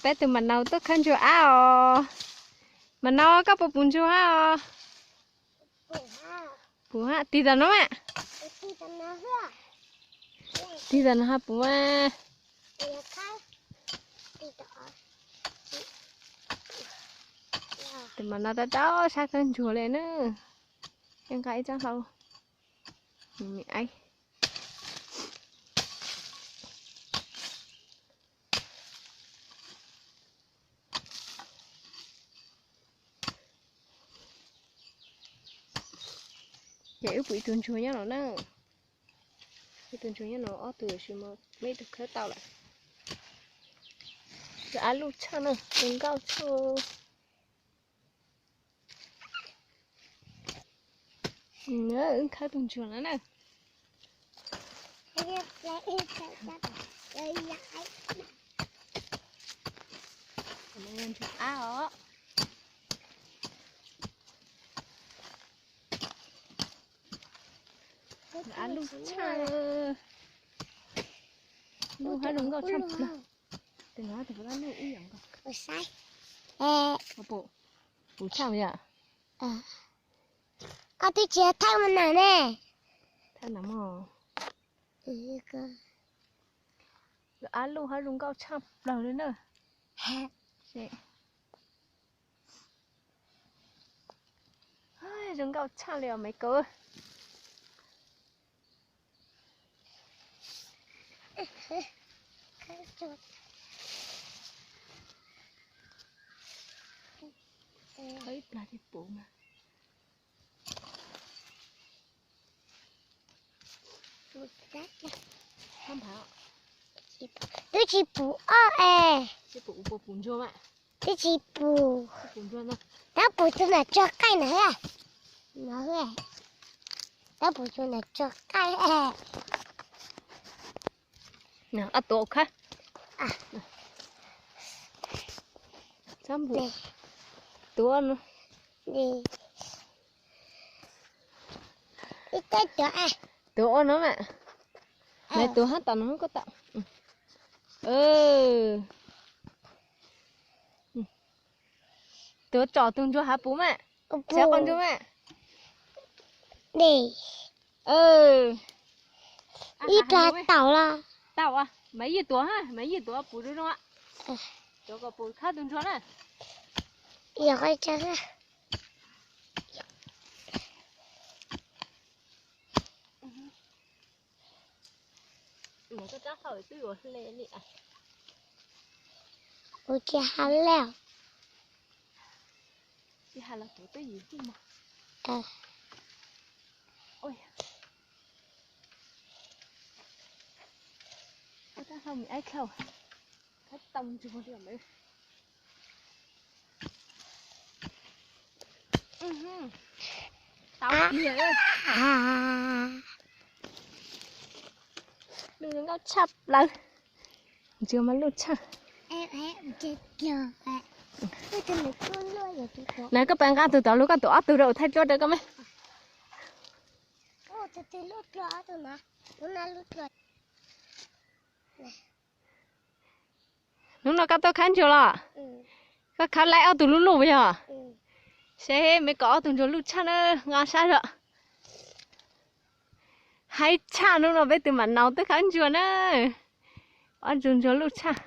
Peb tus Mas Naus tuaj khawb ntsuag ab os. Mas Naus, koj puas puv ntsuag hab os? Puv hab, tig tom no mas. Tig tom no hab puv mas. Tus Mas Naus rau rau sab khawb ntsuag li na. Nqa ib tsob hlau. Ces wb pum ib tug ntsuag nyob no na. Ib tug ntsuag nyob no, ob tug tab sis mas muaj ib tug khawb tau lawm. Ab lub tshaj na, zoo nkauj tshaj. Wb khawb tus ntsuag no na. Ntsuag ab os. Ab lub tshaj. Lub hab zoo nkauj tshaj plaws. Tus no tus puas tab lub ib yam nkaus. Puv tshaj yom. Koj twb tsis thawj mus na ne. Thawj na mog. Ab lub hab zoo nkauj tshaj plaws li na. Zoo nkauj tshaj li os Maiv Kaus. Khawb ib plag thiaj puv mas. Twb tsis puv ob es. Twb tsis puv. Tab puv tus nam tsuag qaij na. Tab puv tus nam tsuag qaij. Tuav khawb. Tuav no. Tuav no mas. Nais tuav hab tom no koj tau. Tuav tsom tus ntsuag hav puv mas. Saib qos ntsuag mas. Ib plag tau los. Tau, Maiv Yij tuav, Maiv Yij tuav puv zoo zoo. Tuav kom puv khawb tus ntsuag na. Koj rab hlau twb yuav hle li. Kuv tsis hais lawm. Tsis hais los kuv twb yim hwj mas. Koj rab hlau me aib khaus. Koj tau ntsuag li. Tau tiag. Lub zoo nkauj tshaj plaws. Ntsuag mas lub tshaj. Na koj pab nqa tus tod lub, koj tus ob tug rau thaij duab rau koj me. Hnub no koj tuaj khawb ntsuag los? Koj khawb laib ob tug lub luj puas yog? Seb me kom ob tug ntsuag luj tshaj na, nqa saib zog. Haib tshaj, hnub no peb tus mam naus twb khawb ntsuag na. Ob tug ntsuag luj tshaj.